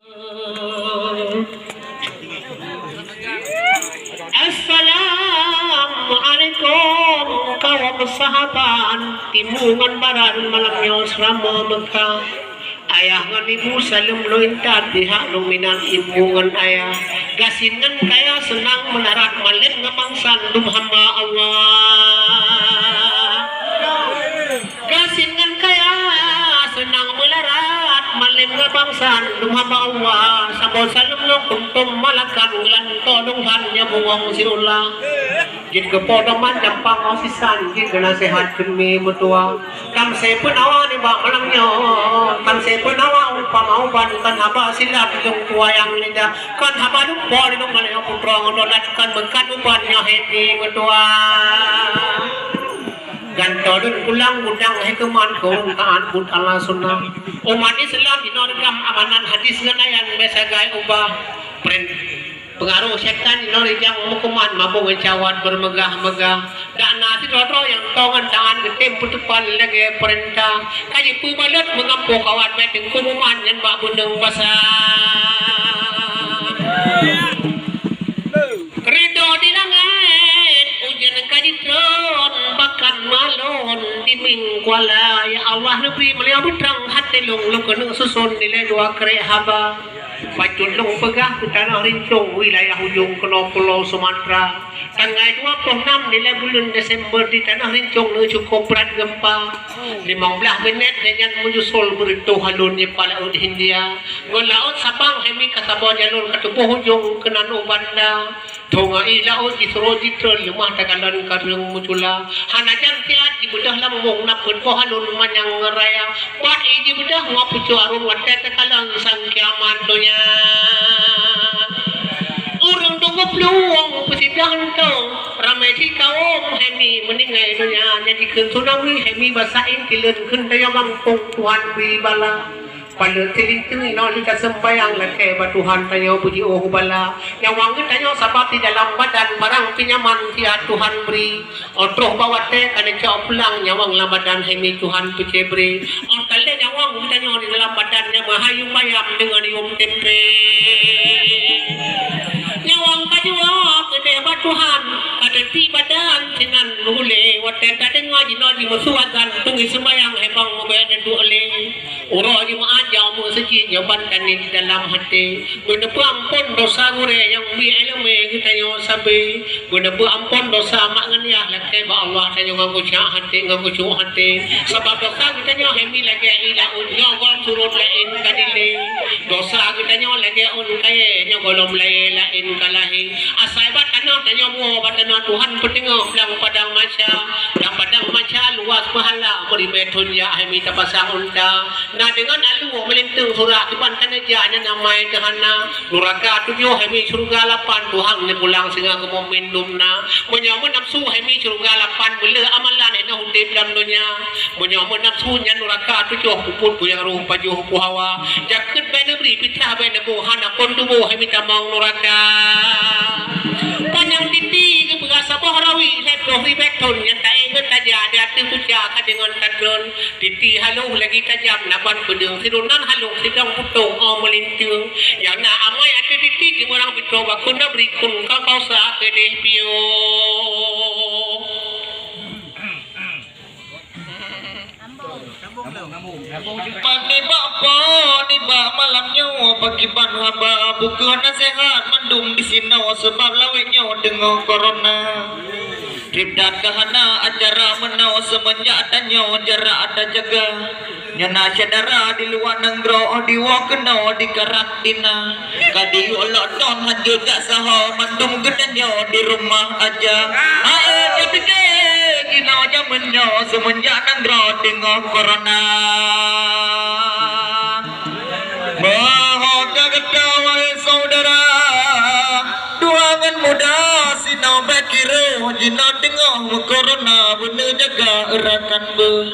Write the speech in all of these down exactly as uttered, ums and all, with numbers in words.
Assalamualaikum kaum sahabat, timu ngon barat malam nyoe seuramoe meuka. Ayah ngon ibu saleuem lôn intat, pihak lôn minan ibu ngon ayah. Gasien ngon kaya seunang meularat, malém ngon bansa dum hamba Allah. Gasien ngon kaya seunang meularat, malém ngon bansa dum hamba Allah. Saboh saleuem lôn keuntông malakan, geulantoe dum han nyoe bungong siulah. Jeuet keu po doman dampang osisan, jeuet keu naseuhat keu mi meutuah. Kam sépeunawa nibak malam nyoe, kam sépeunawa umpama uban, kon haba silap lôn tuwayang lidah, kon haba lumpah lôn malam nyoe putroe ngon dolat, kon meukat uban nyoe hé mi meutuah. Gantoe lôn pulang gudang hikeuman keu ureueng taat buet Allah sunnah. Umat Islam inoe reugam amanat hadis ngon ayat, bèk sagai ubah. Pren-, peungaroh syaitan inoe rijang meukuman, mabök ngon syahwat beumeugah-meugah. Dak na sidroe-droe nyang toe ngon tangan geutem peuteupan lagèe peurintah. Ka jipeubalot meungampôh kawat bèk teungku mumat nyan bak beuneueng basa. Ridho di langèt, ujeuen ka jitron, bahkan malôn di mingkuala. Ya Allah, neubri meunyoe beutrang até lôn, lôn keuneuk suson dilèe dua krek haba. Bacut lôn peugah keu tanoh rincong wilayah ujong keunoe Pulo Sumatra. Tanggai dua ploh nam dilèe buleuen Desember di tanoh rincong nyoe cukôp brat geumpa. Limong blaih minèt lheueh nyan menyusul beureutôh alon nibak Laôt Hindia. Ngon Laôt Sabang hemi ka saboh jalon ka tuboh ujong keunan u Banda. Thôn ngon ié laôt jisuroh jitreun leumah takalon kareueng meucula. Hana jan siat jibeudôh lambông na peuet boh alon manyang raya. Bak ié jibeudôh ngon pucôk arôn watèe takalon sang kiamat donya. Ureueng dua ploh peusidah entông, ramé jikawôm hemi meuninggai donya. Nyan jikheun tsunami hemi basa inti leuen kheun tanyoe gampông Tuhan bri bala. Paleue silinteung inoe lheueh ka seumbayang lakèe bak Tuhan tanyoe beujiôh bala. Nyawöng geutanyoe sabab di dalam badan barang pinyaman siat Tuhan bri. Óh troh bak watèe ka neucok pulang nyawöng lam badan hemi Tuhan peucebri. Óh ka lheueh nyawöng geutanyoe di dalam badan nyan meuhayum bayam deungon yum tempe. Nyawöng ka jua keudeh bak Tuhan, ka teuti badan sinan meuhulé. Watèe tadeungoe jinoe jimeusue azan, teungoh seumbayang hébang mubèk neuduek lé. Uroe Jumat jauh meuseujid nyoe ban tanit dalam até. Geuneubeuet amphon dosa gurèe nyang bi iéleumé geutanyoe sabe. Geuneubeuet amphon dosa mak ngon yah lakèe bak Allah tanyoe ngon geucak até, ngon geucok até. Sabab dosa geutanyoe hemi lagèe ié laôt nyoe goh surot laén ka dilé. Dosa geutanyoe lagèe ôn kayèe nyoe gohlom layèe laén ka lahé. Asai bak tanoh tanyoe buoe bak tanoh Tuhan peuteungoh lam padang mahsyar. Lam padang mahsyar luwah peuhala meurimè thon jak hemi tapasang unta. Na deungon alu meulinteung surak kiban ka neujak nyan amai teuhana. Nuraka tujoh hemi syeuruga lapan Tuhan neupulang singoh keu mukmin dum na. Meunyoe meunafsu hemi syeuruga lapan beuleuh amalan inoe udeb lam donya. Meunyoe meunafsu nyan nuraka tujoh peubuet peue nyang roh pajoh peue hawa. Jakeuet bèk neubri pitrah bèk neuboh hana phon tuboh hemi tamong nuraka. Panyang titi geupeugah saboh rawi lhèe ploh ribèe thon nyan taék geutajak di ateueh pucak ka deungon tadron. Titi halôh lagi tajam laban peudeueng sidroe nan halôh sidang putôh 'oh meulinteung. Nyang na amai ateueh titi teumurang pitroh bakun na bri kun ka kausa keudeh piôh. Pat nibak po nibak malam nyoe pakiban haba bukon naseuhat mandum disinoe sabab lawét nyoe teungoh korona. Trép that ka hana acara meunoe seumeunjak tanyoe jarak tajaga. Nyan na syedara di luwa nanggroe diwoe keunoe dikarantina. Ka diyue lockdown hanjeuet jak saho mandum geutanyoe di rumoh aja. Ae tapike jinoe jameun nyoe seumeunjak nanggroe teungoh korona. Meuho ka gata wahai syedara, tuha ngon muda sinoe bèk kiroh jinoe teungoh meukorona beuneujaga rakan beuh.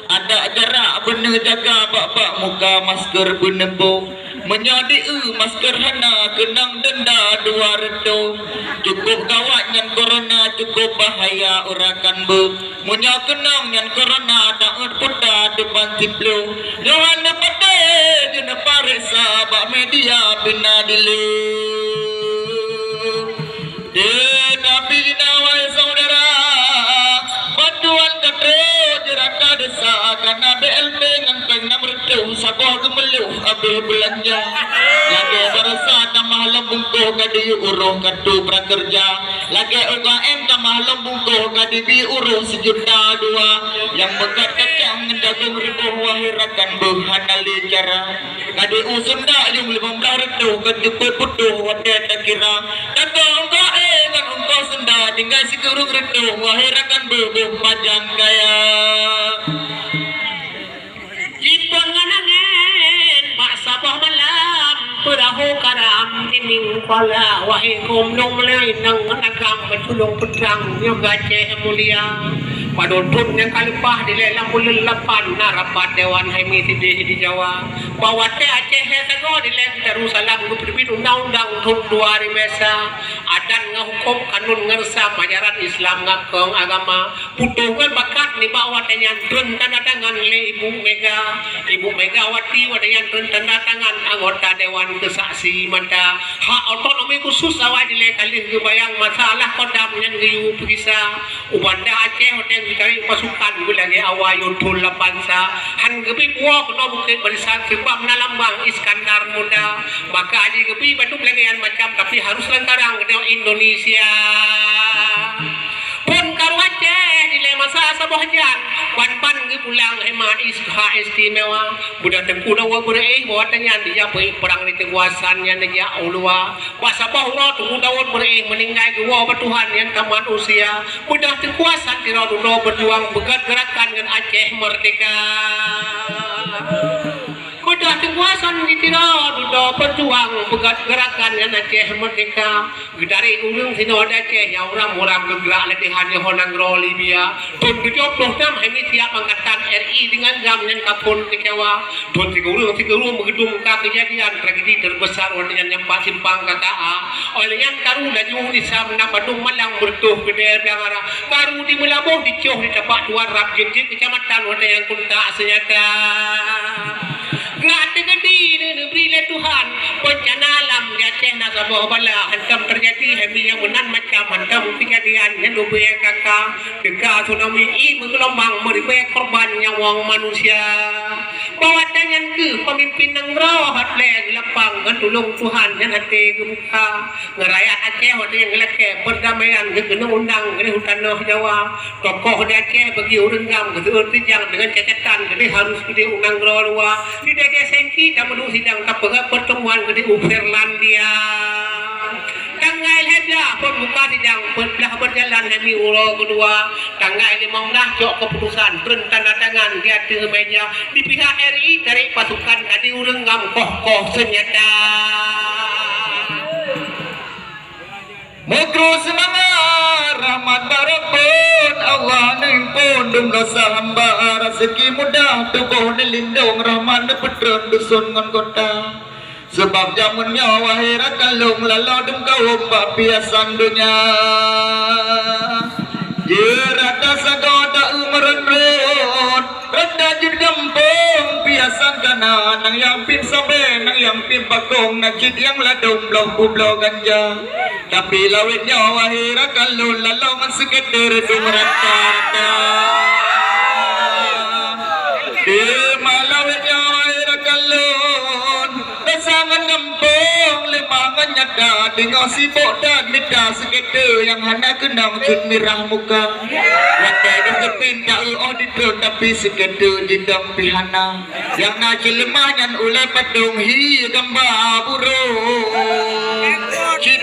Adak jarak beuneujaga bak-bak muka masker beuneuboh. Meunyoe di eu masker hana keunong denda dua reutôh. Cukup gawat nyan korona, cukup bahaya rakan beuh. Meunyoe keunong nyan korona, taôt puta depan siploh. Nyoe hana patéh jeuneupah Sahabat media pih na dilée. Teutapi na, wahai syedara, bantuan ka trok jeurata desa, ka na B L T ngon péng nam reutôh, saboh geumeuleuh habéh beulanja. Lagée baroesa tamah lom bungkôh ka diyue uroe kartu prakerja. Lagée U K M tamah lom bungkôh ka dibi uroe sijuta dua. Nyang meukat kacang ngon dagong riboh, wahai rakan, beuh hana lé cara. Ka diusunda jong limong blaih reutôh, ka jeuet putôh watée takira. Tantoe ungkoh éh ngon ungkoh sunda, tinggai sikureueng reutôh, wahai rakan, beuh-beuh pajan kaya. Jipon ngon angén bak saboh malam, peurahô karam timing kuala, wahai kaum lôn meulayeue nang ngon agam, meuculông peutrang nyoe Aceh mulia. Padub thon nyang ka leupah dilée lam buleuen lapan, na rapat dewan H M I sideh di Jawa. Bak watée Aceh lhée sagoe dilée Darussalam geuteubiet undang-undang thon dua ribée sa, adat ngon hukôm, kanun ngon reusam, ajaran Islam ngon agama, putôh ngon bakat nibak watée nyan treun tanda tangan lé Ibu Mega. Ibu Megawati watée nyan treun tanda tangan anggota dewan keu saksi mata. Hak otonomi khusus awai dilée ka lheueh geubayang, masalah Kodam nyan geuyue peugisa. U Banda Aceh watée geutarek pasukan beulagée awai thon lapan sa, han geubi puwoe keunoe Bukét Barisan, seubab na lambang Iskandar Muda. Maka jigeubi bandum lagée nyan macam, tapi harôh lantaran keunoe Indonesia. Phon karu Aceh dilée masa saboh jan, ban-ban geupulang hemat is-, hak istimewa. Beudôh Teungku Daud beureuéh, bak watée nyan dijak peuék prang di Teungku Hasan nyan dijak u luwa. Bak saboh uroe Teungku Daud beureuéh, meuninggai geuwoe bak Tuhan nyang tamat usia. Beudôh Teungku Hasan sidroe dudoe beujuang peugét geurakan ngon Aceh meurdehka. Beudôh Teungku Hasan sidroe dudoe beujuang peugét geurakan ngon Aceh meurdehka. Geutarek ureuëng sinoe di Aceh nyang uram-uram geugrak lé Tuhan yoh nanggroe Libya. Thon tujoh ploh nam H M I siab angkatan R I deungon GAM nyan ka phon keucewa. Thon sikureueng-sikureueng meugeudong ka keujadian tragedi teubeusar watée nyan nyang bak simpang K K A. Óh lheueh nyan karu laju Islam na bandum malang beureutoh keudée biang arah. Karu di Meulaboh dicoh di Tapak Tuan rab jeuet-jeuet keucamatan watée nyan kontak seunyata. Grak teukeudi neuneubri lé Tuhan, beuncana alam di Aceh na saboh bala hantom teujadi, H M I nyang meunan macam hantom keujadian nyan ubé K K A. Teuka tsunami ié meugeulumbang meuribée korban nyawöng manusia. Bak watée nyan kheueh peumimpén nanggroe hot lé geulapang ngon tulông Tuhan nyan até geubuka. Ngon rakyat Aceh watée nyan geulakée peurdamaian geukeuneuk undang keudeh u tanoh Jawa. Tokoh di Aceh bagi ureuëng GAM geuseuôt sijang deungon catatan keudeh harôh keudeh u nanggroe luwa. Di dayah Sengki tameuduek sidang tapeugét peurteumuan keudeh u Finlandia. Tanggai lhée blah phon buka sidang, peuet blah beujalan H M I uroe keudua. Tanggai limong blah cok keuputosan treun tanda tangan di ateueh meja. Di pihak R I tarek pasukan, ka di ureuëng GAM koh-koh seunyata. Meukrue seumangat rahmat barokon, Allah neuimpon dum dosa hamba, raseuki mudah tuboh neulindong, rahmat neupeutreun dusun ngon kota. Seubab jamén nyoe, wahé rakan lôn, laloe dum kawöm bak piasan donya. Jeurata sagoe ta-eu meuron-ron, rata jeuet gampông piasan kana, nang nyang piep sabé, nang nyang piep bakong, na cit nyang ladôm bloh publoe ganja. Tapi lawét nyoe, wahé rakan lôn, laloe ngon seukeudeuh dum rata-rata. Teuma lawét nyoe, wahé rakan lôn, Basa ngon gampông, leumah ngon nyata, teungoh sibok that mita seukeudeuh nyang hana keunong cut mirah muka. Watée deuh geupinta óh ditreun, tapi seukeudeuh jidong pih hana. Nyang na ceuleumah nyan ulée padong hi gamba burông. Cit